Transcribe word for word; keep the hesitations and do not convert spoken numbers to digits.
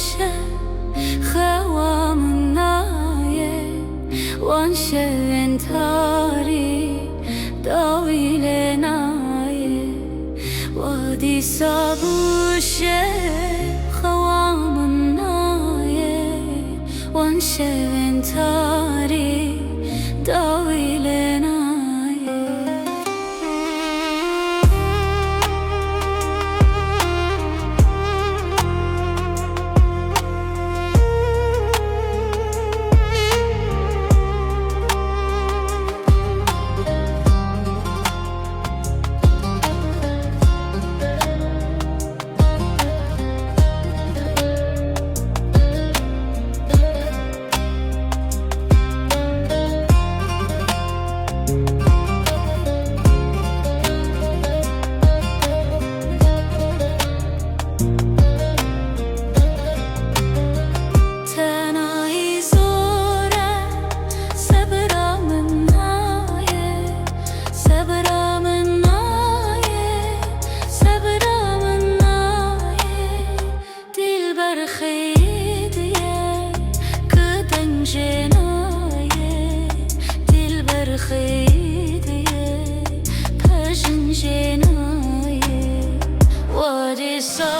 Şev xewa min nayê, wan şevên tarî dawî lê nayê. Wa dîsa bû şev xewa min nayê, wan şevên tarî dawî lê nayê. Tenayî zor e, sebra min nayê, sebra min nayê, sebra min nayê. Dilber xêdiye, ku deng jê nayê, dilber xêdiye, pejin jê nayê. Wa dîsa